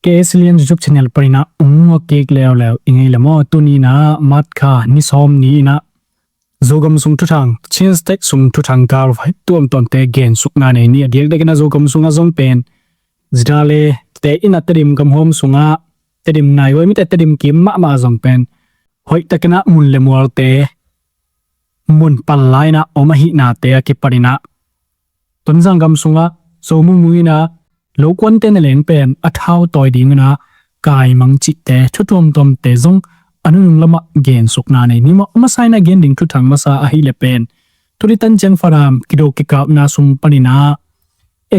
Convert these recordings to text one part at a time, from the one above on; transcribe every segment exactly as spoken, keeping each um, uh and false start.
K S Lian YouTube channel panin ah ung ngak kik leuleu i ngei le maw? Tuni in ah March kha ni sawm ni in ah Zogam sung thuthang, Chin State sung thuthang galvai tuamtuamte gensukna nei ni. A diakdiakin ah Zogam sungah zong pen Zidale te in ah Tedim gamhuam sungah Tedim naihuai mite Tedim kim mahmah zong pen hoih takin ah mun le mualte mun palla in ah om ahihnate a kipanin ah Tonzang gam sungah Zo Mung Mung in ah lokuante na leng pen a thau tawi dingin ah kaimang cihte thu tuamtuamte zong a nunung lamah gensukna nei ni maw? A masa in ah gen ding thuthang masa ahih leh pen tuni tan ciang Falam kido kikapna sung panin ah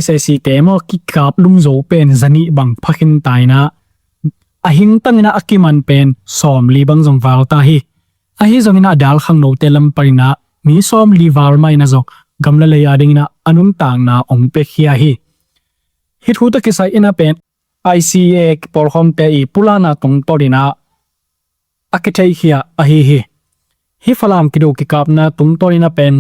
S A C te maw kikap lum zo pen zanih bang pha khin ta in ah a hingtang in ah a kiman pen sawmli bang zong val ta hi. Ahi zongin ah a dal khangnote lam panin ah mi sawmli val mah in ah zong gam le lei adingin ah a nuntakna ong piakhia hi. Hih thu tawh kisai in ah pen I C A kipawlkhawmte i pulakna tungtawnin ah a kitheihkhia ahi hi. Hih Falam kido kikapna tungtawnin ah pen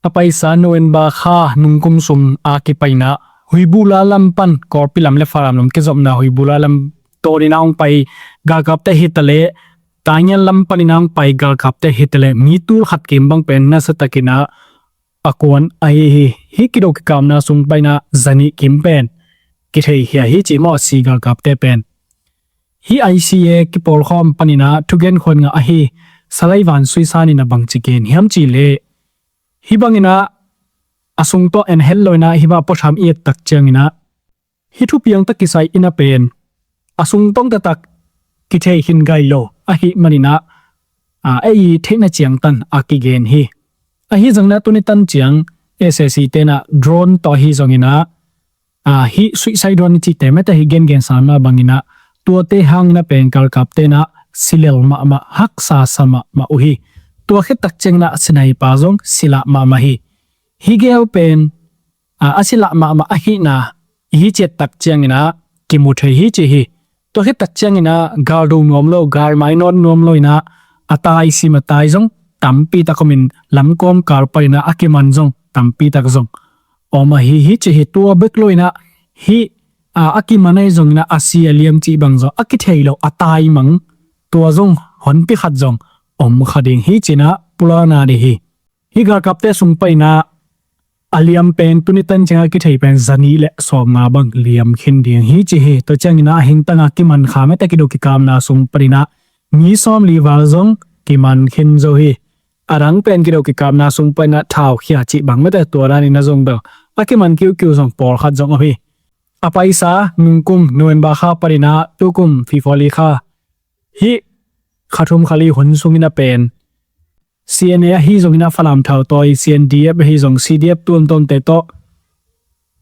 a paisa November kha nungkum sung a kipanin ah Huibula lam pan Kawlpi lam le Falam lam kizopna Huibula lam tawnin ah hong pai galkapte hi ta leh Taingial lam panin ah hong pai galkapte hi ta leh mi tul khat kim bang pen nasa takin ah a kuan ahi hi. Hih kido kikapna sung panin ah zanih kim pen kitheihkhia hi ci maw, si galkapte pen. Hih I C A kipawlkhawm panin ah thugen khuan ngah ahi Salai Van Sui San in ah bangci gen hiam cih leh hih bangin ah a sung tawh en het lo in ah hih bang puatham i et tak ciangin ah hih thupiang tawh kisai in ah pen a sung tawh taktak kithei khin gai lo ahih manin ah a, ei theihna ciangtan a kigen hi. Ahi zongin ah tuni tan ciang S A C te in ah drone tawh ahi zongin ah a, hih suicide drone i cihte mete hih gengen sa mah bangin ah tuate hangin ah pen galkapte in ah si lel mahmah, haksa sa mahmah uh hi. Tua khit tak ciangin ah sniper zong si lah mahmah hi. Hih gel pen a, a si lah mahmah ahihna i hih ciat tak ciangin ah kimu thei hi ci hi. Tua khit tak ciangin ah gal do nuam lo, gal mainawt nuam lo in ah a tai sim a tai zong tampi tak om in lamkawm kal panin ah a kiman zong tampi tak zong om ahi hi ci hi. Tua bek lo in ah hih a, a kiman ahi zongin ah a si a liam cih bang zong a kithei lo, a taimang tua zong honpi khat zong om kha ding hi ci-in ah pulakna ding hi. Hih galkapte sung panin ah a liam pen tuni tan ciang a kithei pen zanih le sawmnga bang liam khin ding hi ci hi. Tua ciangin ah a hingtang a kiman kha mete kido kikapna sung panin ah mi sawmli val zong kiman khin zo hi. A dang pen kido kikapna sung panin ah thaukhia cih bang mete tua danin ah zong bel a kiman kiukiu zong pawlkhat zong om hi. A paisa nungkum November kha panin ah tukum February kha hih kha thum kha li hun sungin ah pen C N A ahi zongin ah Falam Thautawi, C N D F ahi zong, C D F tuamtuamte tawh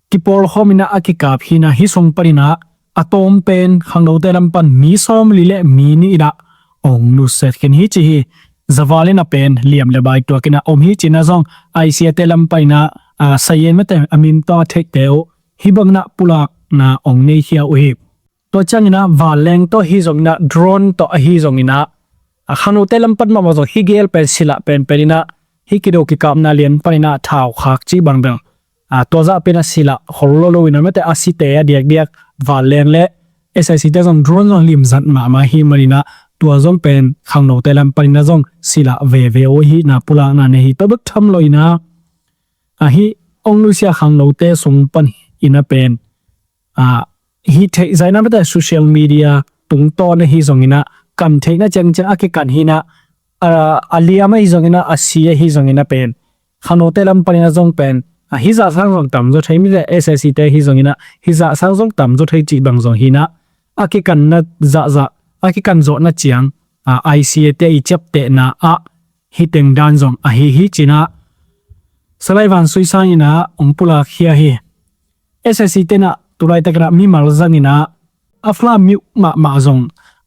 kipawlkhawm in ah a kikap hi-in ah hih sung panin ah a tawm pen khangnote lam pan mi sawmli le mi nih in ah ong nusiat khin hi ci hi. Zaval in ah pen liam le bai tuakin ah om hi ci-in ah zong I C A te lam panin ah, a, sayen mete a min tawh a theihte uh hih bangin ah pulakna ong neikhia uh hi. Tua ciangin ah vanleng tawh ahi zongin ah drone tawh ahi zongin ah a khangnote lam pan mahmah zong hih gel pen si lah penpen in ah hih kido kikapna lian panin ah thaukhak cih bang bel a, tua zah pen a si lah khol lo lo in ah mete a site a diakdiak vanleng le S A C te zong drone zong limzat mahmah hi manin ah tua zong pen khangnote lam panin ah zong si lah veve uh ahihna pulakna nei hi. Tua bek tham lo in ah a, hih ong nusia khangnote sung panin ah pen a, hih theih zaina mete social media tungtawn ahi zongin ah kan theihna ciangciang a kikan hi-in ah a, a liam ahi zongin ah a si ahi zongin ah pen khangnote lam panin ah zong pen a, hih zah sang zong tam zaw thei mete S A C te ahi zongin ah hih zah sang zong tam zaw thei cih bang zong hi-in ah a kikanna zahzah a kikan zawhna ciang a, I C A te i ciaptehna ah hih teng dan zong ahi hi ci-in ah Salai Van Sui San in ah ong pulakkhia hi. S A C te in ah tulaitakin ah mimal zangin ah a Falam myo mahmah zong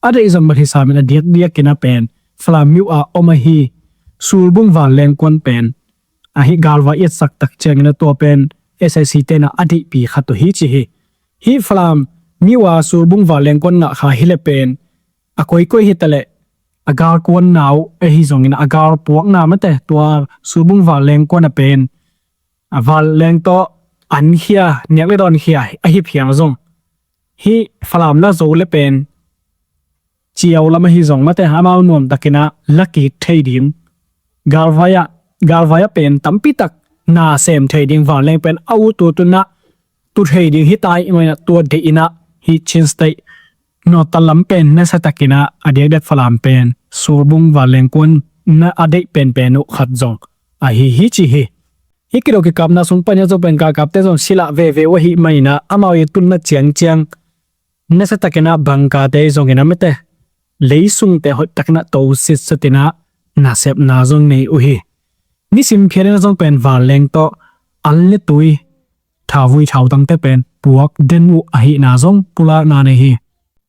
a deih zong bel hi sam in a diakdiakin ah pen Falam myo ah om ahi Sulbung vanleng kuan pen a, hih galvai i etsak tak ciangin ah tua pen S A C te in ah a deihpi khat uh hi ci hi. Hih Falam myo ah Sulbung vanleng kuan ngah kha hi leh pen a koikoi hi ta leh a galkuanna uh ahi zongin ah a galpuakna mete tua Sulbung vanleng kuan ah pen a vanleng tawh ankhia, niak le dawnkhia ahi phiang zong Hih Falam la zo le pen ciau lam ahi zong mate, amau nuamtakin ah la kik thei ding, galvai ah, galvai ah pen tampitak na sem thei ding, vanleng pen a ut ut un ah tu thei ding hi ta ahih manin ah tua deih in ah hih Chin State Northern lam pen nasiatakin ah a diakdiak Falam pen Surbung vanleng kuan na a deih penpen uh khat zong ahi hi ci hi. Hih kido kikapna sung panin ah zong pen galkapte zong sila veve uh ahih manin ah amau i tunna ciangciang nasiatakin ah bangkate zongin ah mate, leisungte hoihtakin ah to sitsatin ah nasepna zong nei uh hi. Nisim phiatin ah zong pen vanleng tawh an le tui, thavui thautangte pen puak den uh ahihna zong pulakna nei hi.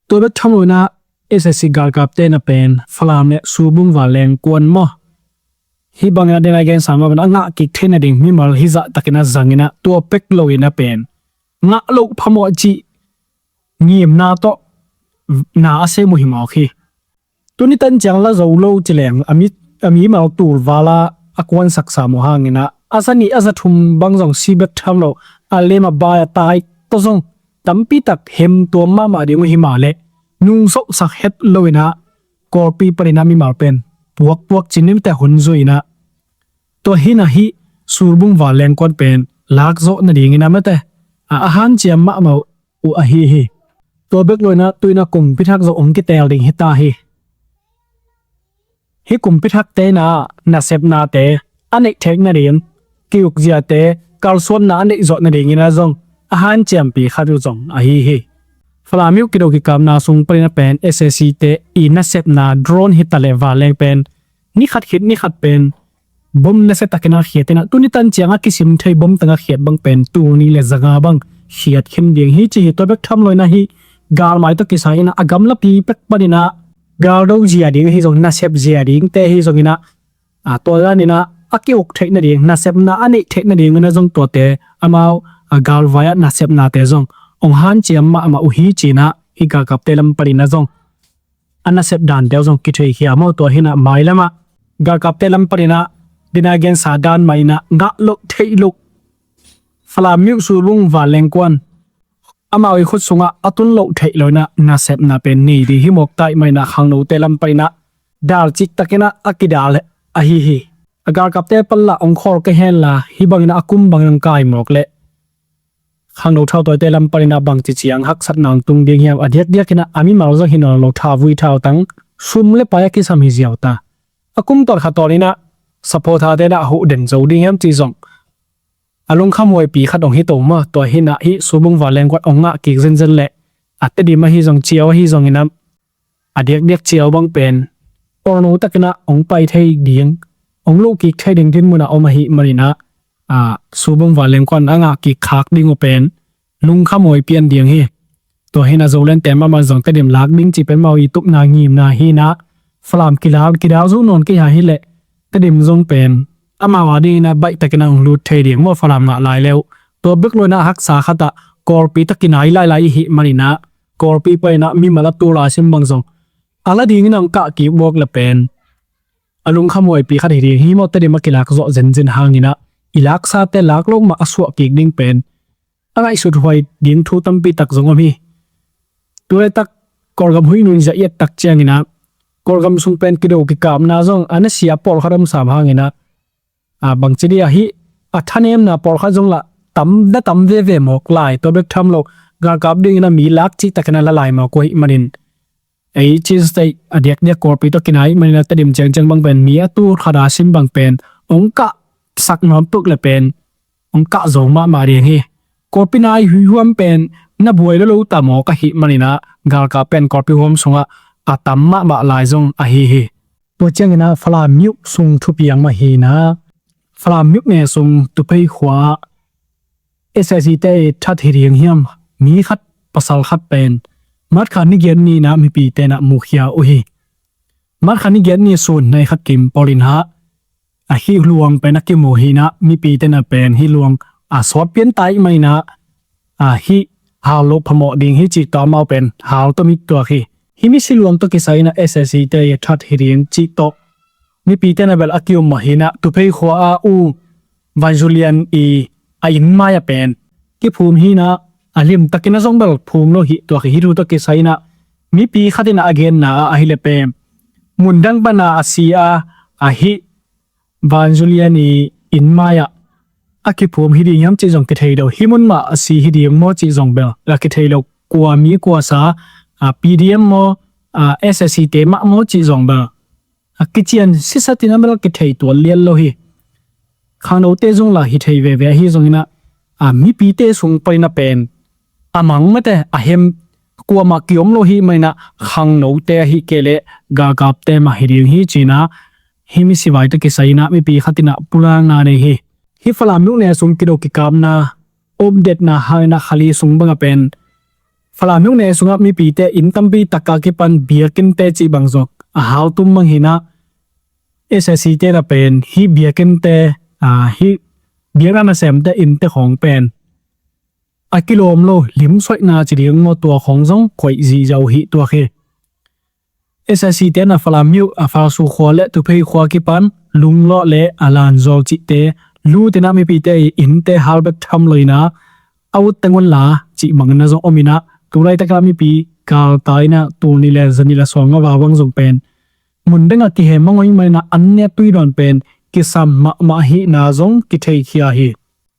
Tua bek tham loin ah S A C galkapte na pen Falam le Surbung vanleng kuan maw, hih bangin ah dena gensa mah pen a ngah kik theihna ding mimal hizahtakin ah zangin ah tua pek loin ah pen ngah loh phamawh cih ngimna tawh na a sem uh hi mawk hi. Tuni tan ciang la zo lo ci leng a mi, a mimal tul vala a kuansaksa maw hangin ah a za nih a za thum bang zong si bek tham lo, a lem a bai a tai tawh zong tampitak hemtuam mahmah ding uh hi mah leh nungsohsak het loin ah Kawlpi panin ah mimal pen puakpuak cin nimte hun zui in ah tua hi in ah hih Surbung vanleng kuan pen lakzawh nadingin ah mate, a, a hanciam mahmah uh ahi hi. Tua bek loin ah tu in ah kumpi thak zong hong kiteel ding hi ta hi. Hih kumpi thakte in ah nasepnate a neih theih nading, ki-ukziate kalsuanna a neih zawh nadingin ah zong a hanciampi khat uh zong ahi hi. Falam uh kido kikapna sung panin ah pen S A C te i nasepna drone hi ta leh vanleng pen ni khat khit ni khat pen bom nasiatakin ah khiat in ah tuni tan ciang a kisim thei bom teng a khiat bang pen tul nih le za nga bang khiat khin ding hi ci hi. Tua bek tham loin ah hih galmai tawh kisai in ah a gamlapi pek panin ah galdo zia ding ahi zong, nasep zia dingte ahi zongin ah, a, tua danin ah a ki-uk theih nading, nasepna a neih theih nadingin ah zong tuate amau, a, galvai ah nasepnate zong hong hanciam mahmah uh hi ci in ah hih galkapte lam panin ah zong a nasep dante uh zong kitheikhia maw. Tua hi in ah mailam ah galkapte lam panin ah dena gensa dan mah in ah ngah loh theih loh Falam uh Surbung vanleng kuan amau i khut sungah a tun loh theih loin ah nasepna pen nei ding hi mawk ta ahih manin ah khangnote lam panin ah dal ciktakin ah a kidal ahi hi. A galkapte pan lah hong khawl kei hen la hih bangin ah a kum bangin hong kai mawk leh khangno thautawite lam panin ah bangci ciang haksatna hong tung ding hiam, a diakdiakin ah a mimal zong hi nawn lo, thavui thautang, sum le pai a kisam hi ziau ta. A kum tawn khat tawnin ah supporter-te in ah a huh den zo ding hiam cih zong a lungkhamhuaipi khat hong hi to maw. Tua hi in ah hih Surbung vanleng kuan hong ngah kik zenzen leh a Tedim ahi zong, ciau ahi zongin ah a diakdiak ciau bang pen orno takin ah hong pai thei ding, hong luh kik thei ding dinmun ah om ahih manin ah, a, Surbung vanleng kuan a ngah kik khak ding uh pen lungkhamhuai pian ding hi. Tua hi in ah Zolandte mahmah zong Tedim lak ding cih pen amau i tupna ngimna hi in ah Falam kidal, kidal zo nawn kei a hi leh Tedim zong pen amau a dingin ah baihtakin ah hong lut thei ding maw, Falam ngah lai le uh. Tua bek loin ah haksa khat ah Kawlpi tawh kinai lailai i hih manin ah Kawlpi panin ah mimal a tul a sim bang zong a la dingin ah hong kah kik mawk leh pen a lungkhamhuaipi khat hi ding hi maw. Tedim a kilak zawh zenzen hangin ah i laksate lak loh mah a suah kik ding pen a ngaihsut huai ding thu tampi tak zong om hi. Tu laitak Kawlgam huih nunzia i et tak ciangin ah Kawlgam sung pen kido kikapna zong a nasia pawlkhat om sam hangin ah, a, bangci dih a, hih a thanemna pawlkhat zong lah tam, na tam veve mawk lai. Tua bek tham lo galkap dingin ah mi lak cihtakin ah la lai mawk uh ahih manin ei Chin State a diakdiak Kawlpi tawh kinai ahih manin ah Tedim ciangciang bang pen mi a tul khat a sim bang pen hong kahsak nuam peuh leh pen hong kah zo mahmah ding hi. Kawlpi nai huihuam pen na buai lo lo ta mawk ahih manin ah galkap pen Kawlpi huam sungah a tam mahmah lai zong ahi hi. Tua ciangin ah Falam uh sung thupiang mah hi in ah Falam uh ne sung Tuphei khua ah S A C te i that hi ding hiam, mi khat pasal khat pen March kha ni giat ni in ah mipite in ah mukhia uh hi. March kha ni giat ni sun nai khat kim pawl in ah a hih luang pen a kimu hi in ah mipite in ah pen hih luang a sawt pian ta ahih manin ah, a, hih hal loh phamawh ding hi cih tawh amau pen hal tawh mit tuak hi. Hih misi luang tawh kisai in ah S A C te i that hi ding cih tawh mipite in ah bel a ki-um mah hi in ah Tuphei khua a U Van Zu Lian i a inn mai ah pen kiphum hi in ah a limtakin a zong bel phum lo hi tuak hi. Hih thu tawh kisai inah mipi khat inah a genna ah ahih leh pen mundang pana a si a, ahi Vanzulian i inn mai-ah a kiphum hi ding hiam cih zong kithei lo. Hih mun mah a si hi ding maw cih zong bel a kithei lo. Kua mi kua sa, a, P D M maw, a, S S C te mah maw cih zong bel a kician sisatin a bel kithei tuan lian lo hi. Khangnote zong lah hi thei veve ahi zong inah, a, mipite sung panin a pen a mang mate a hem kuamah kiom lo hi mah inah khangnote ahih kei leh galkapte mah hi ding hi ci-in ah hih misivai tawh kisai inah mipi khat inah pulakna nei hi. Hih Falam myone sung kido kikapna updatena hang inah kha li sung bang a pen Falam myone sungah mipite inn tampi tak a kipan biakinnte cih bang zong a hau tum mang hi inah S S C te inah pen hih biakinnte, a, hih biakna nasemte innte khawng pen a kilawm lo limsuaihna ci ding maw, tua khawng zong koih zihziah uh hi tuak hi. S S C te inah Falam myo, a, Falsu khua le Tuphei khua kipan Lunglawh le a Lanzawl cihte lut inah mipite i innte hal bek tham lo inah a ut teng un la cih bangin a zong om inah tu laitak inah mipi galtai inah tul nih le za nih le sawm nga val bang zong pen mundang ah kihem mang uh hi mah inah an nek tui dawn pen kisam mahmah ahihna zong kitheikhia hi.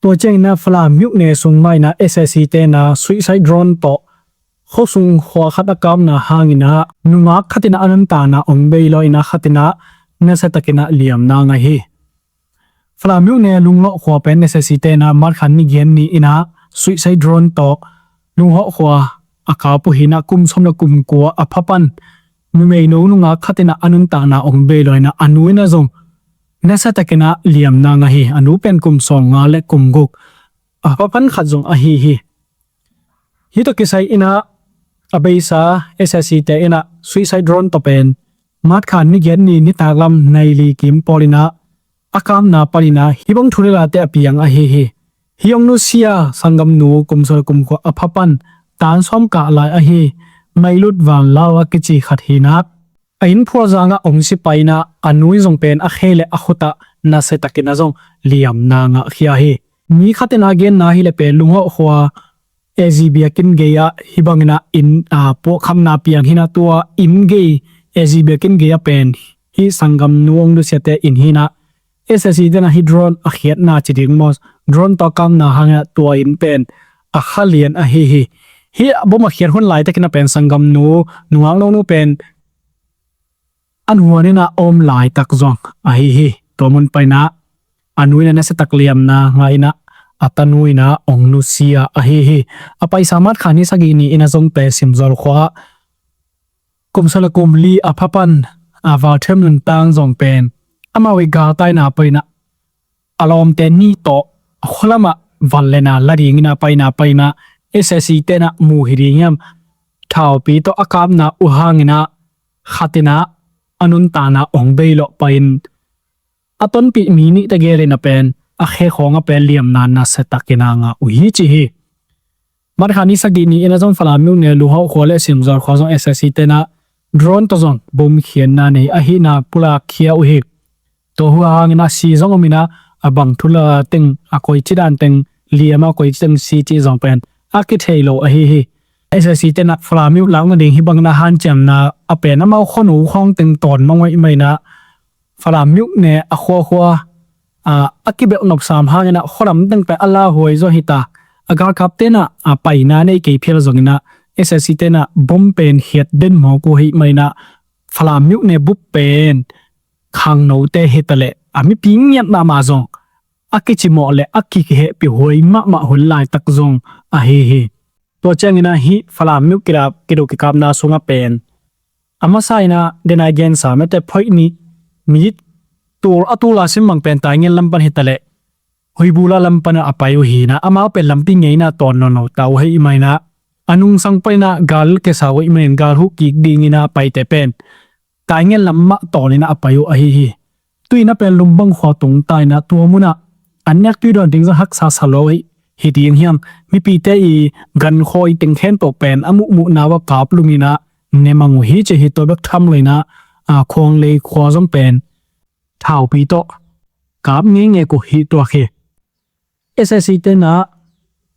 Tua ciang inah Falam myone sung mah inah S S C te inah suicide drone tawh khuasung khua khat a kapna hang inah nungak khat inah a nuntakna ong bei lo inah khat inah nasiatakin ah liamna ngah hi. Falam myone Lunglawh khua pen S S C te inah March kha ni giat ni inah suicide drone tawh Lunglawh khua a kap uh hi inah kum sawm le kum kua a pha pan numeino nungak khat inah a nuntakna ong bei lo inah a nu inah zong nasiatakin ah liamna ngah hi. A nu pen kum sawm nga le kum guk, a pha pan khat zong ahi hi. Hih tawh kisai inah a beisa S S C te inah suicide drone tawh pen March kha ni giat ni nitaklam nai li kim pawl inah a kapna pan inah hih bang thu le late a piang ahi hi. Hih ong nusia sanggamnu kum sawm le kum kua a pha pan tan sawm kah lai ahi Mailut Vanlau a kici khat hi inah a inn phualzang ah ong si pai inah a nu in zong pen a khe le a khut ah nasiatakin ah zong liamna ngahkhia hi. Mi khat inah a genna ahih leh pen Lunglawh khua A Z biakinn gei ah hih bang inah inn, a, puahkhamna piang hi inah tua inn gei A Z biakinn gei ah pen hih sanggamnu ong nusiate inn hi inah S S C te inah hih drone a khiatna ci ding maw, drone tawh a kapna hang inah tua inn pen a kha lian ahi hi. Hih bom a khiat hun laitakin ah pen sanggamnu nungak nonu pen an huan inah a om laitak zong ahi hi. Tua mun pan inah a nu inah nasiatak liamna ngah inah a tanu inah ong nusia ahi hi. A paisa March kha ni sagih ni inah zong pen Simzawl khua kum sawm le kum li a pha pan a Valthem nuntak zong pen amau i galtaina pan inah a lawmte nih tawh a khualam ah van le na la ding inah paina paina S S C te inah mu hi ding hiam, thaupi tawh a kapna uh hang inah khat inah a nuntakna ong bei lawh pai in a tonpih mi nihte gel inah pen a khe khawng ah pen liamna nasiatakin ah ngah uh hi ci hi. March kha ni sagih ni inah zong Falam myone Lunglawh khua le Simzawl khua zong S S C te inah drone tawh zong bom khiatna nei ahihna pulakkhia uh hi. Tua hun hang inah si zong om inah a bang thu le la teng, a koici dan teng liam a, koici teng si cih zong pen a kithei lo ahi hi. S S C te inah Falam myo lakna ding hih bang inah hanciamna a pen amau khuanu khawng teng tawn mang uh hi mah inah Falam myone a khuakhua, a, a kibelh nopsam hang inah khualam teng pen a lauhuai zaw hi ta. A galkapte inah a paina nei kei phial zong inah S S C te inah bom pen khiat den mawk uh hi mah inah Falam myone bup pen khangnote hi ta leh a mipi ngiat mahmah zong a kicimawh le a kihehpih huai mahmah hun laitak zong ahi hi. Tua ciang inah hih Falam myo kidap, kido kikapna sungah pen a masa inah denai gensa mate phoih nih mi tul a tul a sim bang pen Taingen lam pan hi ta leh Huibula lam pan ah a pai uh hi inah amau pen lampi ngeina tawn nawn lo ta uh hi mah inah a nungsang pan inah gal kisa uh hi mah in gal huh kik ding inah a paite pen Taingen lam mah tawn inah a pai uh ahi hi. Tu inah pen Lungbang khua tung ta inah tua mun ah an nek tui dawn ding zong haksa sa lo hi, hi ding hiam, mipite i gan khawi teng khempeuh pen a muhmuhna uh a kap lum inah ne mang uh hi ci hi. Tua bek tham lo inah, a, Khuanglei khua zong pen thaupi tawh kap ngeingei uh hi tuak hi. S S C te inah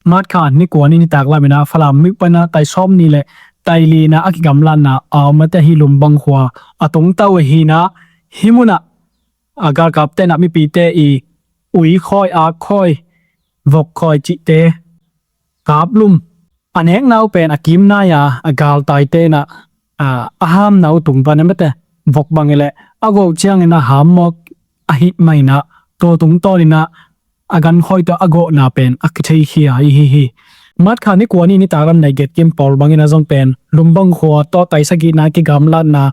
March kha ni kua ni nitak lamin ah Falam myo panin ah tai sawm nih le tai li in ah a kigamlatna a om a, tua hi Lumbang khua a tungtau ahi in ah, hih munah a galkapte in ah mipite i ui khawi, ak khawi, vok khawi cihte, kaplum, a nekna uh pen a kim nai a, a galtaite in ah, a, a hamna uh tung pan a mate, vok bang i le a go ciangin a ham mawk ahih manin ah, tua tungtawn in ah a gan khawi tawh a gawhna pen a kitheikhia ahi hi. March kha ni kua ni nitak lam nai giat kim pawl bangin ah zong pen Lumbang khua tawh tai sagihna kigamlatna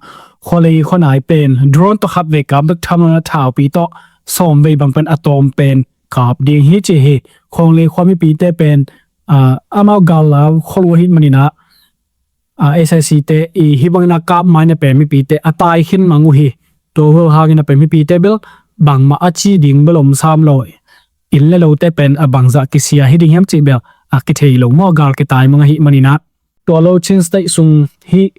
khualei khuanai pen drone tawh khatvei kap bek tham lo in ah thaupi tawh sawmvei bang pen a tawm pen kap ding hi ci hi. Khawnglei khua mipite pen, a, amau gal lau khol uh ahih manin ah, a, S A C te i hih bangin a kap mai in ah pen mipite a tai khin mang uh hi. Tua uh hangin ah pen mipite bel bangmah a ci ding bel om sam lo. Inn le lote pen a bangzah kisia hi ding hiam cih bel a kithei lo maw, gal kitai mang ahih manin ah. Tua lo Chin State sung hih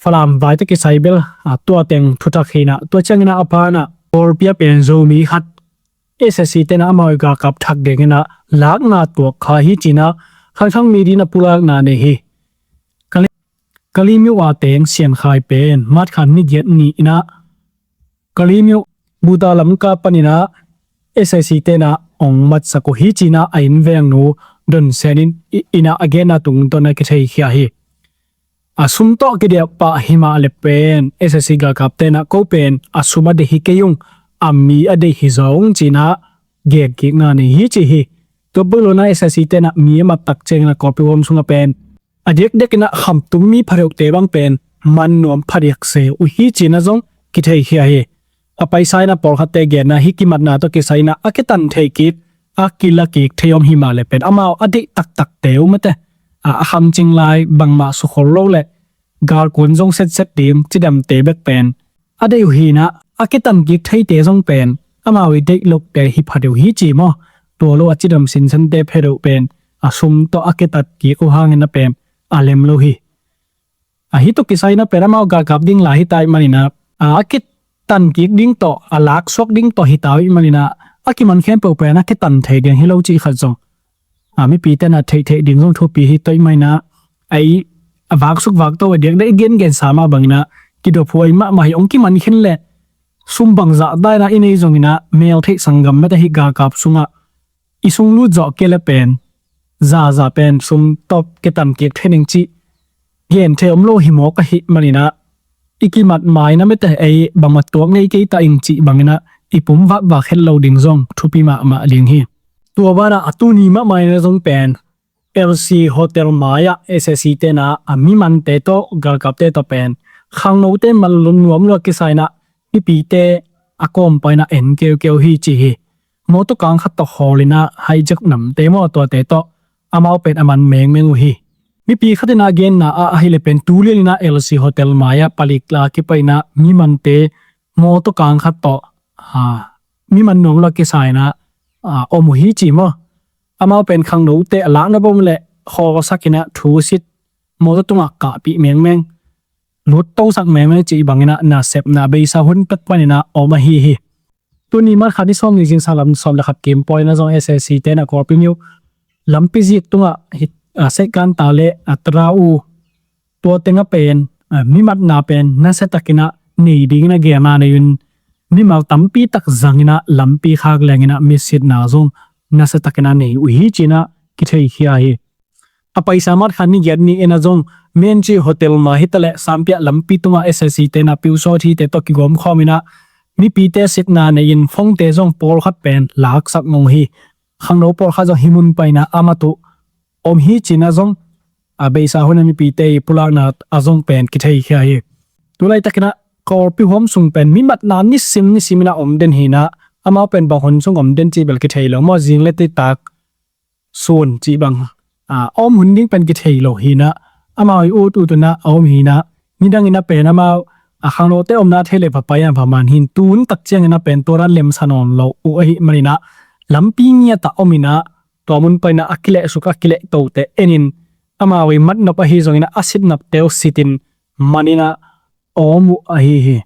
Falam vai tawh kisai bel, a, tua teng thutak hi in ah, tua ciangin ah a pan ah Kawlpi a pen Zomi khat S A C te in ah amau i galkap thak dingin ah lakna tuak kha hi ci in ah Khankhang Media in ah pulakna nei hi. Kali, Kalaymyo a teng Siankhai pen March kha ni giat ni in ah Kalaymyo Buta Lamka panin ah S A C te in ah hong matsak uh hi ci in ah a innvengnu Don Sen in, i, in ah a genna tungtawn a kitheikhia hi. A sum tawh kidiah pah hi mah le pen S A C galkapte in ah ko pen a sum a deih hi kei ung, a mi a deih hi zaw ung ci in ah genkikna nei hi ci hi. Tua bek lo in ah S A C te in ah mi a mat tak ciangin ah Kawlpi huam sungah pen a diakdiakin ah khamtung mi phadeuhte bang pen man nuam phadiak se uh hi ci in ah zong kitheikhia hi. A paisa in ah pawlkhatte genna hih kimatna tawh kisai in ah a kitan thei kik, a kila kik thei om hi mah le pen amau a deih taktakte uh mate, a, a khamcing lai bangmah sukhol lo le galkun zong setset ding cidamte bek pen a deih uh hi in ah, a kitan kik theite zong pen amau i deih lote hi phadeuh hi ci maw. Tua lo a cidam sinsente phadeuh pen a sum tawh a kitat kik uh hangin ah pen a lem lo hi. A hih tawh kisai in ah pen amau galkap ding lai hi ta ahih manin ah, a, a kitan kik ding tawh, a laksuak ding tawh hi ta ahih manin ah, a kiman khempeuh pen a kitan thei ding hi lo cih khat zong, a, mipite in ah theihtheih ding zong thupi hi. Tua ahih manin ah, a, i, a vaksuk vakto a diakdiak i gengensa mah bangin ah kidop huai mahmah hi. Hong kiman khin le sum bangzah ta in ah i nei zongin ah meltheih sanggam mate hih galkap sungah i sung lut zawh kei le pen zaza pen sum tawh kitan kik thei ning cih gen thei om lo hi mawk ahih manin ah, i kimat mai in ah mate, ei bangmah tuak ngei kei ta ing cih bangin ah i pum vakvak het lo ding zong thupi mahmah ding hi. Tua banah a tuni mahmah in ah zong pen L C Hotel mai-ah S A C te in ah a mimante tawh galkapte tawh pen khangnote man nuam lua kisai in ah mipite a kawmpa in ah en keukeu hi ci hi. Mawtaw kang khat tawh hawl in ah hijack namte maw, tuate tawh amau pen a man mengmeng uh hi. Mipi khat in ah a genna ah ahih leh pen tu lian in ah L C Hotel mai-ah palik la kipai in ah mimante mawtaw kang khat tawh, a, mi man nuam lua kisai in ah, a, om uh hi ci maw. Amau pen khangnote a lakna bawm le khawlsak in ah thusit mawtaw tungah kahpih mengmeng, luttosak mengmeng cih bangin ah nasepna beisa hun pek panin ah om ahi hi. Tuni March kha ni sawm ni zingsang lam sawm le khat kim pawl in ah zong S A C te in ah Kawlpi myo lampi zik tungah hi, a, Sehkan ta le, a, Tra U, tua tengah pen, a, mimatna pen nasiatakin ah nei dingin ah genna nei un, mimal tampi tak zangin ah lampi khak lengin ah misitna zong nasiatakin ah nei uh hi ci in ah kitheikhia hi. A paisa March kha ni giat ni in ah zong Menchi Hotel mai hi ta le Sampiah lampi tungah S A C te in ah piusawt hite tawh kigawm khawm in ah mipite sitna nei in phone-te zong pawlkhat pen laksak ngong hi. Khangno pawlkhat zong hih mun pai in ah a mat uh om hi ci in ah zong, a, beisa hun a mipite i pulakna ah zong pen kitheikhia hi. Tulaitakin ah Kawlpi huam sung pen mimatna nisim nisim in ah om den hi in ah, amau pen bang hun sung om den cih bel kithei lo maw, zing le teitak sun cih bang, a, a om hun ding pen kithei lo hi in ah, amau i ut ut un ah a om hi in ah, nidang in ah pen amau, a, khangnote omna thei le pha pai a pha man hi in, tu hun tak ciangin ah pen tua dan lemsa nawn lo uh ahih manin ah lampi ngiat ah om in ah, tua mun pai in ah a kilehsuk a kilehtote en in, amau i matnop ahi zongin ah a sitnopte uh sit in man in ah a om uh ahi hi.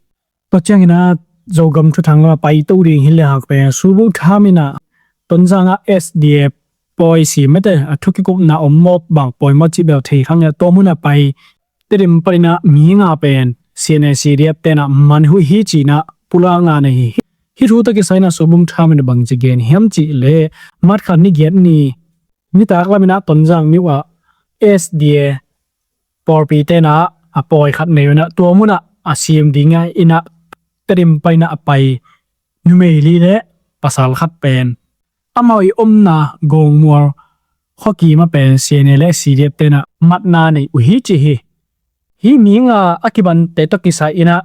Tua ciangin ah Zogam thuthang lam a paito ding hi le hang pen Subu tham in ah Tonzang ah S D F pawi si mete a thu kikupna om mawk bang pawi maw cih bel thei kha ngei a, tua munah pai Tedim paninah mi nga pen C N A C D F tenah man huih hi cinah pulakna nei hi. Hih thu tawh kisai inah Sobung Tham in bangci gen hiam cih leh March khat ni giat ni nitak laminah Tonzang myo ah S D A pawlpi tenah a pawi khat nei uh inah tua munah a sim ding a inah Tedim paninah a pai numei li le pasal khat pen amau i omna Gawngmual khuakimah pen C N A le C D F tenah matna nei uh hi ci hi. Hih mi nga a kibante tawh kisai inah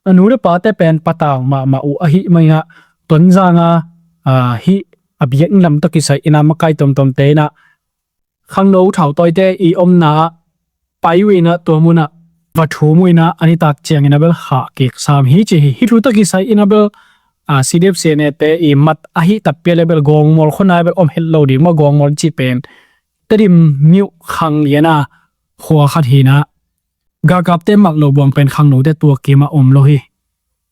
a nu le pate pen patau mahmah uh ahih mah inah Tonzang a, a, hih a biakinn lam tawh kisai inah makai tomtomte inah khangno thautawite i omna ah pai uh inah tua munah va thum uh inah a nitak ciangin a bel khah kik sam hi ci hi. Hih thu tawh kisai inah bel, a, C D F C N A te i mat ahi takpi a le bel Gawngmual khuanai bel om het lo ding maw, Gawngmual cih pen Tedim myo khang liana khua khat hinah galkapte mat lo buang pen khangnote tua kimah om lo hi.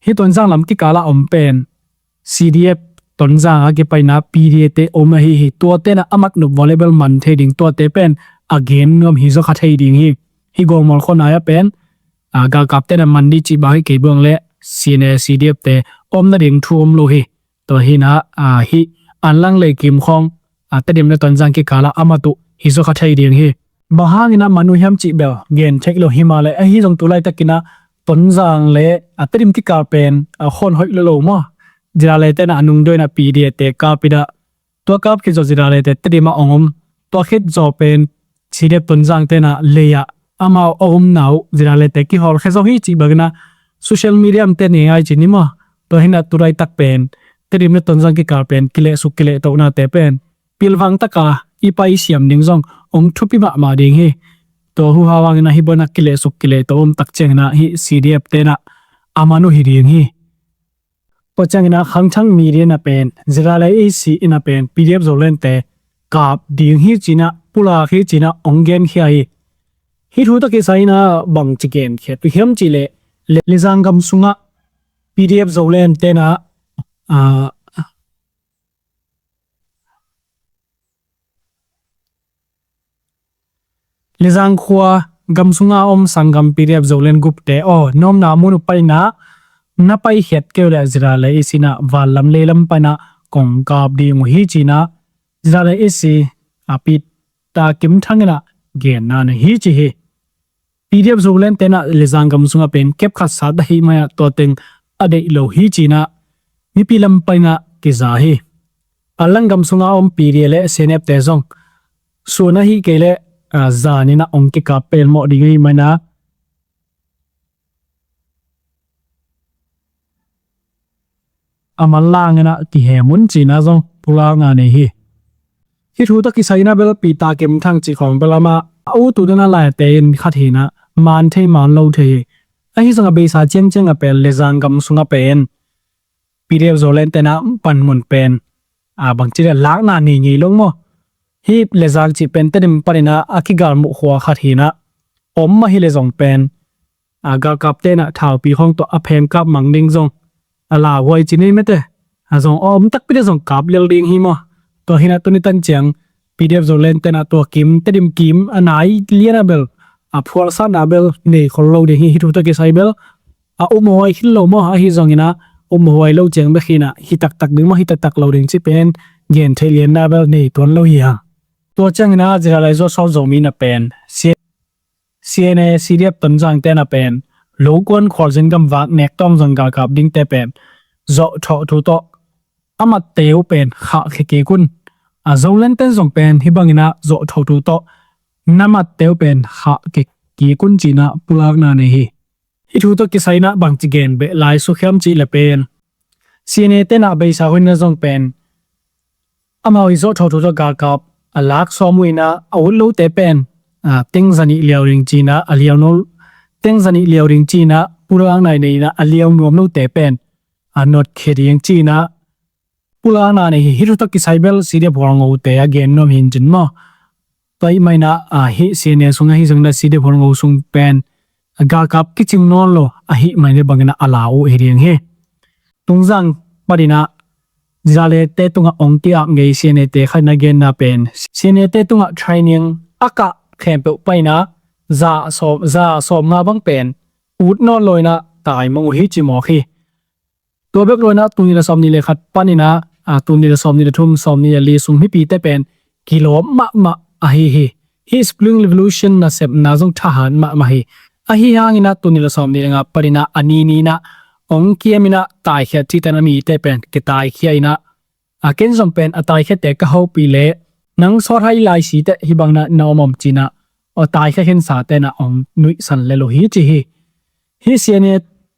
Hih Tonzang lam kikala om pen C D F Tonzang a kipaina P D A te om ahi hi. Tua tenah a mat nop vua le bel man thei ding, tuate pen a gen nuam hi zaw kha thei ding hi. Hih Gawngmual khuanai a pen, a, galkap tenah man dih cih bang hi kei buang le C N A C D F te om nading thu om lo hi. Tua hinah, a, hih Anlang le Kim khawng, a, Tedim le Tonzang kikala a mat uh hi zaw kha thei ding hi. Bang hangin a man uh hiam cih bel gen thei lo hi mah le ahi zong tu laitakinah Tonzang le, a, Tedim kikal pen, a, khawn hoih lo lo maw. Zirale tenah a nungdaw inah P D A te kap inah tua kap khit zawh Zirale te Tedim ah ong om. Tua khit zawh pen C D F Tonzang tenah lei ah amau a omna uh Zirale te kihawlkhia zo hi cih bangin a social media mite nei ai ci ni maw. Tua hinah tu laitak pen Tedim le Tonzang kikal pen kilehsuk kilehtohnate pen pilvang taka i paisiam ding zong ong thupi mahmah ding hi. Tua huhau hangin a hih bangin a kilehsuk kilehtoh om tak ciangin a hih C D F tenah a man uh hi ding hi. Tua ciangin a khangthang media inah pen Zirale A C inah pen P D F Zoland te kap ding hi cinah pulak hi cinah ong genkhia hi. Hih thu tawh kisai inah bangci genkhia uh hiam cih leh, le, Lezang gam sungah P D F Zoland tenah, a, Lezang khua gam sunga om sanggam P D F Zoland gupte aw, na omna mun uh paina na paikhiat kei uh leh Zirale A C inah vanlam leilam paina kong kap ding uh hi cinah Zirale A C a Pi Ta Kim Thang inah genna nei hi ci hi. P D F Zoland tenah Lezang gam sungah pen kep khat sat ahih mah inah tua teng a deih lo hi cinah mipi lam paninah kiza hi. Anlang gam sunga om P D A le C N F te zong sun ahih kei leh, a, zan inah ong kikap pelmawh ding ahih mah inah a manlang inah kihem un cinah zong pulakna nei hi. Hih thu tawh kisai inah bel Pi Ta Kim Thang cih khawng bel amah a ut uh dana laite in khat hinah man thei man lo thei hi. Ahi zongah beisa ciangciang a pen Lezang gam sungah pen P D F Zoland tenah panmun pen, a, bangci leh lakna nei ngei lo maw. Hih Lezang cih pen Tedim paninah a kigalmuh khua khat hinah om mah hi leh zong pen, a, galkap tenah thaupi khawng tawh a phengkap mang ding zong a lauhuai ci ni mete. A zong a om takpi leh zong kap lel ding hi maw. Tua hinah tuni tan ciang P D F Zoland tenah tua kim, Tedim kim a nai liana bel, a, phualsatna bel nei khol lo ding hi. Hih thu tawh kisai bel a umhuai khit lo maw, ahi zongin a umhuai lo ciang bek hinah hi taktak ding maw, hi taktak lo ding cih pen gen thei lianna bel nei tuan lo hi hang. Tua ciangin a Zirale zuaksawt Zomi inah pen C-, C N A C D F Tonzang tenah pen lokuan khualzin gamvak nek tawng zong galkap dingte pen zawhthawh thu tawh a matte uh pen khah khe kik un. A Zoland ten zong pen hih bangin a zawhthawh thu tawh na matte uh pen khah khe kik un cinah pulakna nei hi. Hih thu tawh kisai inah bangci gen beh lai suk hiam cih leh pen C N A tenah beisa hun inah zong pen amau i zawhthawh thu tawh galkap a lak sawm uh inah a ut lote pen, a, teng zanih liau ding cinah a liau no, teng zanih liau ding cinah pulakna nei inah a liau nuam lote pen a notkhia ding cinah pulakna nei hi. Hih thu tawh kisai bel C D F Hualngote a gen nuam hi cin maw. Tua ahih mah inah, a, hih C N A sung ahi zongin a C D F Hualngo sung pen galkap kicing nawn lo ahih mah inah bangin a lau uh hi ding hi. Tungzang paninah Zidale te tungah ong kiak ngei C N A te khat in a genna pen, C N A te tungah training a kah khempeuh paina za sawm, za sawm nga bang pen ut nawn lo in a tai mang uh hi ci mawk hi. Tua bek lo in a tul nih le sawm nih le khat panin a, a, tul nih le sawm nih le thum, sawm nih le li sung mipite pen kilawm mahmah ahi hi. Hih Spring Revolution nasepna zong thahat mahmah hi. Ahi hangin a tul nih le sawm nih le nga panin a, a ni ni in a ong kiam in a taikhia cihte in a mite pen kitaikhia in a, a, ken zong pen a taikhiate ka hopih leh nang sawt hai lai site hih bang in a na om om ci in a, a taikhia khin sate in a ong nuihsan lel uh hi ci hi. Hih C N A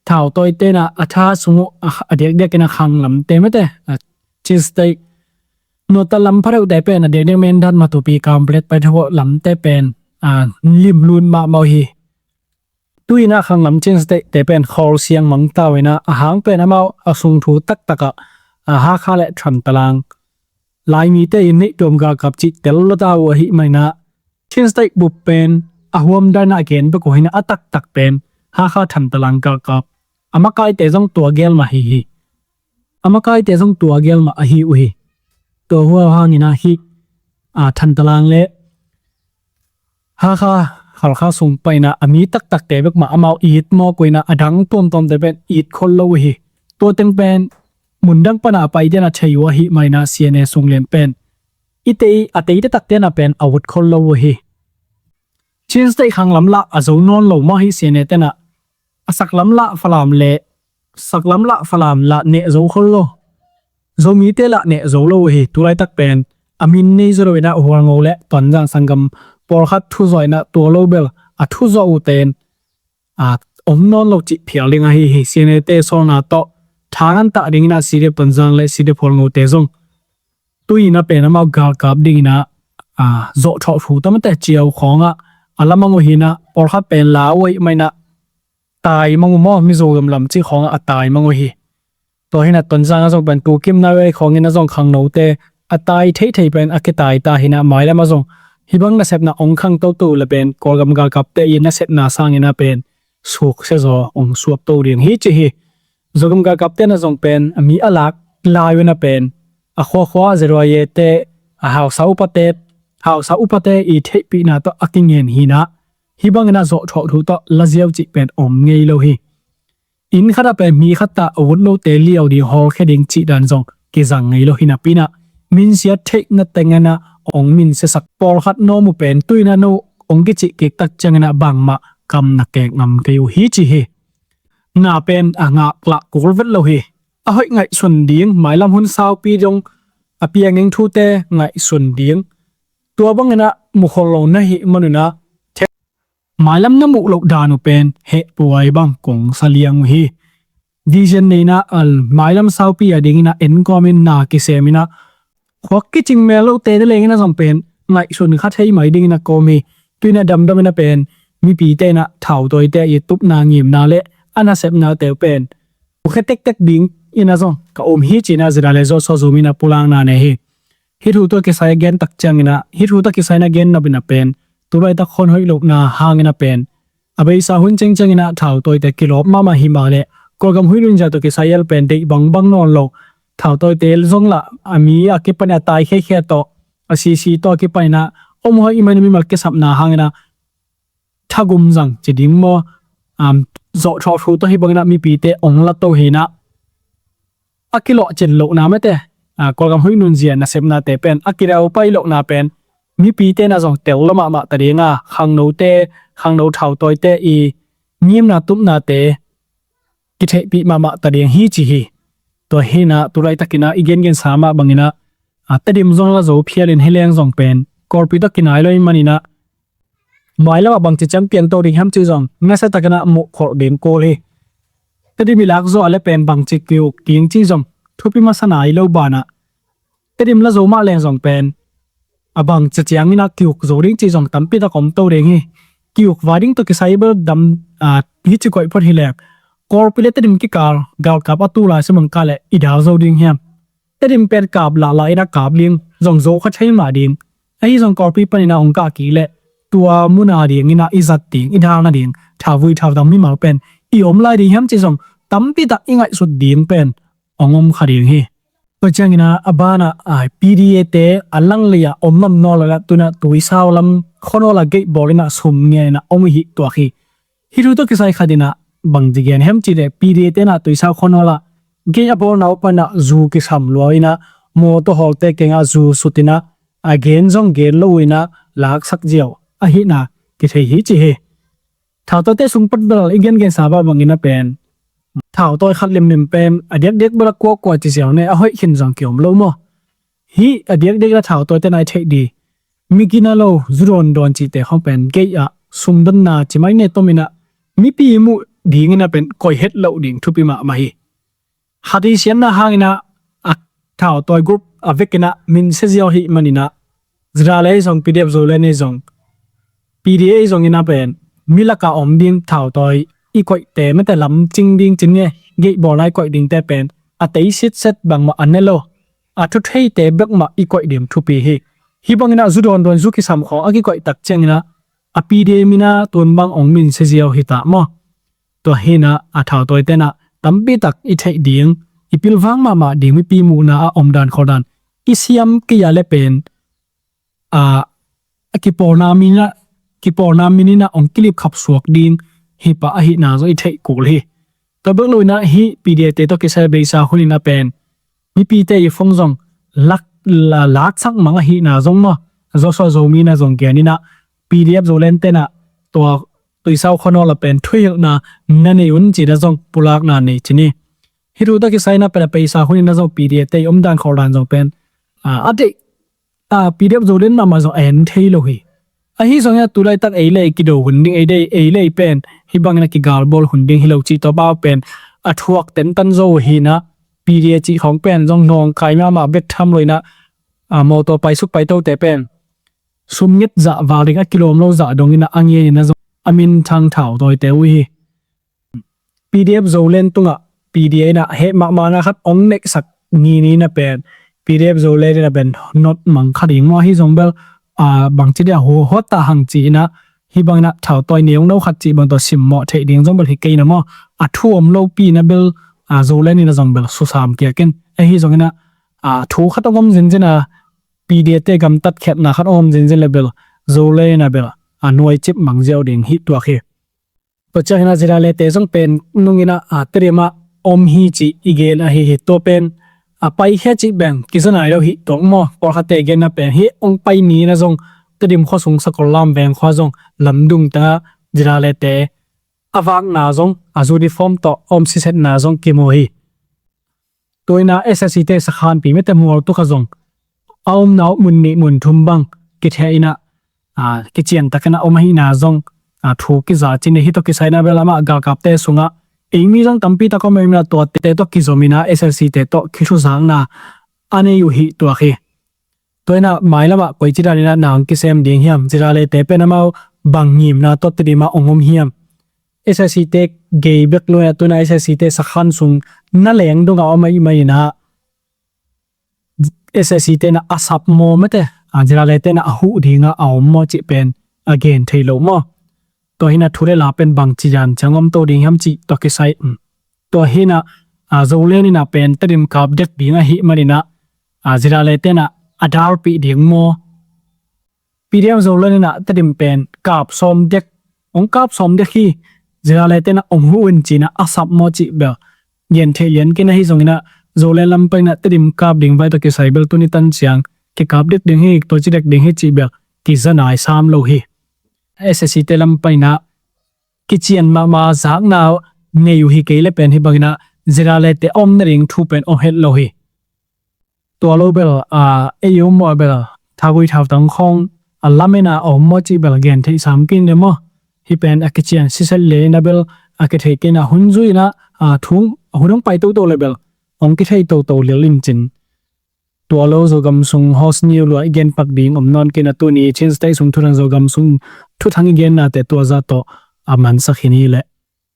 thautawite in a, a tha sung uh, a, a diakdiak in a khang lamte mate, a, Chin State nuta lam pha deuhte pen a diakdiak Mindat, Matupi, Kanpetlet pai thawh lamte pen, a, limlut mahmah uh hi. Tu-in a khang lam Chin State te pen khawl siang mang ta uh in a, a hang pen amau a sung thu taktak ah, a, Hakha le Thantalang Laimite in neih tuam galkap cih tel lo ta uh ahih manin a, Chin State bup pen a huam dan a gen bek uh hi in a, a taktak pen Hakha Thantalang galkap. A makaite zong tua gel mah hi hi. A makaite zong tua gel mah ahi uh hi. Tua hua hangin a hih, a, Thantalang le Hakha, Halkha sung panin a, a mi taktakte bek mah amau it mawk uh in a, a dang tuamtuamte pen it khol lo uh hi. Tua teng pen mundang pan a paite in a thei uh ahih manin a C N A sung lian pen i tei, a teite takte in a pen a ut khol lo uh hi. Chin State khang lam lah a zo nawn lo mah hi C N A te in a, a sak lam lah Falam le, sak lam lah Falam lah neh zo khol lo. Zomite lah neh zo lo uh hi. Tulaitak pen a min nei zo lo in a Hualngo le Tonzang sanggam pawlkhat thuzawh in a tua lo bel a thuzawh uh ten, a, om nawn lo cih phial ding ahi hi. C N A te sawlna tawh thangah tah ding in a C D F Tonzang le C D F Hualngo te zong tu-in a pen amau galkap ding in a, a, zawhthawh thu tamate ciau khawng ah a la mang uh hi in a, pawlkhat pen la uh ahih manin a tai mang uh maw, Mizoram lam cih khawng ah a tai mang uh hi. Tua hi in a Tonzang ah zong pen tu kim nai uh khawng in a zong khangnote a tai theithei pen a kitai ta hi in a, mailam ah zong hih bang nasepna ong khang toto le pen Kawlgam galkapte i nasepna sangin a pen suksia zaw ong suak to ding hi ci hi. Zogam galkapte in a zong pen a mi a lak lai uh in a pen a khuakhua Z Y A te, a hausa upate, hausa upate i theihpihna tawh a kingen hi in a, hih bangin a zawhthawh thu tawh la ziau cih pen om ngei lo hi. Inn khat ah pen mi khat ta a ut lote liau ding, hawlkhia ding cih dan zong kizang ngei lo hi napi in a, minsiat theihna teng in a ong minsiasak pawlkhat nawm uh pen tu-in a no ong kicih kik tak ciangin a bangmah kam na kek ngam kei uh hi ci hi. Na pen a ngaklah kul vet lo hi. A hoih ngaihsun ding, mailam hun saupi dong a piang ding thute ngaihsun ding, tua bangin a mukhol lo na hih manun a, mailam na muh loh dan uh pen hehpuai bang kong sa liang uh hi. Vision nei in a, a, mailam saupi a dingin a enkawmin na kisem in a, khuak kicing mel lote te leng in a zong pen ngaihsun kha thei mai dingin a kawm hi. Tu-in a damdam in a pen mipite in a thautawite i tupna ngimna le a nasepnate uh pen ukhe tektek ding in a zong ka um hi ci in a Zidale Zawsawzum in a pulakna nei hi. Hih thu tawh kisai a gen tak ciangin a, hih thu tawh kisai in a gen nop in a pen tulaitak hon hoih lohna hangin a pen a beisa hun ciangciangin a thautawite kilawp mahmah hi mah leh Kawlgam huih nunzia tawh kisai el pen deih bangbang nawn lo. Thautawite zong lah a mi a kipan a tai khekhe tawh, a sisi tawh a kipan in a om hoih i man a mimal kisapna hangin a thagum zang ci ding maw, um, zawhthawh thu tawh hih bangin a mipite ong la to hi in a, a kilawhcin lohna mate, a, Kawlgam huih nunzia nasepnate pen a kidau pai lohna pen mipite in a zong tel lo mahmah ta ding a, khangnote, khangno thautawite i ngimna tupnate kitheihpih mahmah ta ding hi ci hi. Tua hi in a tulaitakin a i gengensa mah bangin a, a, Tedim zong la zo phialin hi leng zong pen Kawlpi tawh kinai lo i manin a, mailam ah bangci ciang piangto ding hiam cih zong nasiatakin a muhkholh ding kul hi. Tedim i lak zawh a le pen bangci ki-uk ding cih zong thupi masa nai lo banah, Tedim la zo mah leng zong pen a bangci ciangin a ki-uk zo ding cih zong tampi tak om to ding hi. Ki-uk vai ding tawh kisai bel dam, a, hi ci koih phot hi leng Kawlpi le Tedim kikal galkap a tu lai sumang kah le i dal zo ding hiam? Tedim pen kap lahlah in a kap ding zong zo kha thei mah ding. Ahi zong Kawlpi panin a hong kah kik leh tua mun a dingin a i zat ding, i dal nading thauvui thaudam mimal pen i om lai ding hiam cih zong tampi tak i ngaihsut ding pen hong om kha ding hi. Tua ciangin ah a banah, ah, P D A te a lang lei ah om nam nawn lo in ah tu-in ah Tuisau lam khua nawl ah gate bawl in ah sum ngen in ah om hi tuak hi. Hih thu tawh kisai khat in ah bang ci gen hiam cih leh P D A te in ah Tuisau khua nawl ah gate a bawlna uh pan ah zu kisam lua in ah mawtaw hawlte kiangah zu sut in ah a gen zong gen lo uh in ah laksak ziau ahihna kithei hi ci hi. Thautawite sung pan bel i gengensa bangbang in ah pen thautawi khat limlim pen a diakdiak bel a kuakua ci ziau ne, a hoih khin zong kiom lo maw? Hih a diakdiak in ah thautawite in ah i theih ding, mi gina lo, zu dawndawn cihte khawng pen gate ah sumdonna ci mai ne, tom in ah mipi muh ding in ah pen koih het loh ding thupi mahmah hi. Khat i siatna hangin ah a thautawi group a vek in ah min sia ziau ahih manin ah ZRA le zong, P D F Zoland le zong, P D A zong in ah pen mi lak ah om ding thautawi i koihte, mate lam cing ding ci ni e, gate bawlna i koih dingte pen a tei sitset, bangmah a ne lo, a thu theite bek mah i koih ding thupi hi. Hih bangin ah zu dawndawn, zu kisam khawng a kikoih tak ciangin ah a P D A min ah tun bang hong min sia ziau hi ta maw? Tua hi in ah a thautawite in ah tampi tak i theih ding, i pilvang mahmah ding, mipi muhna a omdan khawldan i siam kei a leh pen, a, a kipawlna min ah, kipawlna min in ah hong kilip khap suak ding hi pah ahihna zong i theih kul hi. Tua bek lo in ah hih P D A te tawh kisai beisa hun in ah pen mipite i phone zong lak, la, laksak mang ahihna zong maw, Joshua Zomi in ah zong gen in ah P D F Zoland te in ah tua Tuisau khua nawl ah pen thuhilhna na nei un ci in ah zong pulakna nei ci ni. Hih thu tawh kisai in ah pen a beisa hun in ah zong P D A te i omdan khawldan zong pen, a, a deih, a, P D F Zoland mahmah zong a en thei lo hi. Ahi zongin ah tu laitak ei le ei kido hun ding, ei le ei, ei le ei pen hih bangin ah kigalbawl hun ding hi lo cih tawh bang pen a thuak tentan zo uh hi in ah, P D A cih khawng pen zong nawngkai mahmah bek tham lo in ah, a, mawtaw paisuk paitote pen sum nget zah val ding a kilawm lo zah dongin ah a ngen in ah zong a minthang thautawite uh hi. P D F Zoland tungah P D A in ah heh mahmahna khat hong neihsak ni ni in ah pen P D F Zoland in ah pen not mang kha ding maw, ahi zong bel, a, bangci dia hu huat ta hang ci in ah, hih bangin ah thautawi neungno khat cih bang tawh simmawh theih ding zong bel hi kei in ah maw, a thu om lopi in ah bel, a, Zoland in ah zong bel susam kiak in, ahi zongin ah, a, thu khat hong om zinzin a, P D A te gamtat khiatna khat hong om zinzin leh bel Zoland in ah bel a nuaicip mang ziau ding hi tuak hi. Tua ciangin ah ZRA le te zong pen nung in ah, a, Tedim ah om hi cih i gen ahi hi. Tua pen a paikhia cih beng kiza nai lo hi tuak maw. Pawlkhatte genna pen hih hong pai ni in ah zong Tedim khua sung Sakollam veng khua zong lamdung tengah ZRA le te a vakna zong, a uniform tawh a om sisetna zong kimu hi. Tua in ah S S C te sakhanpi mite mual tuk ah zong a omna uh mun nih mun thum bang kithiah in ah, a, kician takin ah om ahihna zong, a, thu kiza ci ni. Hih tawh kisai in ah bel amah galkapte sungah ei mi zong tampi tak om ahih manin ah tuate tawh kizom in ah S S C te tawh kithuzakna a nei uh hi tuak hi. Tua in ah mailam ah koici dan in ah na hong kisem ding hiam, ZRA le te pen amau bang ngimna tawh Tedim ah hong om hiam? S S C te gei bek lo in ah tu in ah S S C te sakhan sung na leng dongah om ahih manin ah S S C te in ah a sap maw, mate, a, ZRA le te in ah a huh dingah a om maw cih pen a gen thei lo maw. Tua hi in ah thu le la pen bangci dan ciang om to ding hiam cih tawh kisai, um. Tua hi in ah, a, Zoland in ah pen Tedim kap dek ding ahih manin ah, a, ZRA le te in ah a dalpih ding maw, P D F Zoland in ah Tedim pen kap sawm dek, hong kap sawm dek hi, ZRA le te in ah hong huh in ci in ah a sap maw cih bel gen thei lian kei in ah, ahi zongin ah Zoland lam pan in ah Tedim kap ding vai tawh kisai bel tuni tan ciang kikap dek ding hi, tua ci dek ding hi cih bel kiza nai sam lo hi. S S C te lam pan in ah kician mahmah zakna nei uh hi kei leh pen hih bangin ah ZRA le te a om nading thu pen om het lo hi. Tua lo bel, a, ei um uh a bel thagui thautang khawng a lamen ah a om maw cih bel gen theih sam kei in leh maw. Hih pen a kician siset lian in ah bel a kithei kei in ah hun zui in ah, a, thu, a hun hong pai toto leh bel hong kithei toto lel in cin. Tua lo Zogam sung hot news lua i gen pak ding om nawn kei in ah, tuni Chin State sung thuthang, Zogam sung thuthang i gennate tua zah tawh a mansak hi ni leh.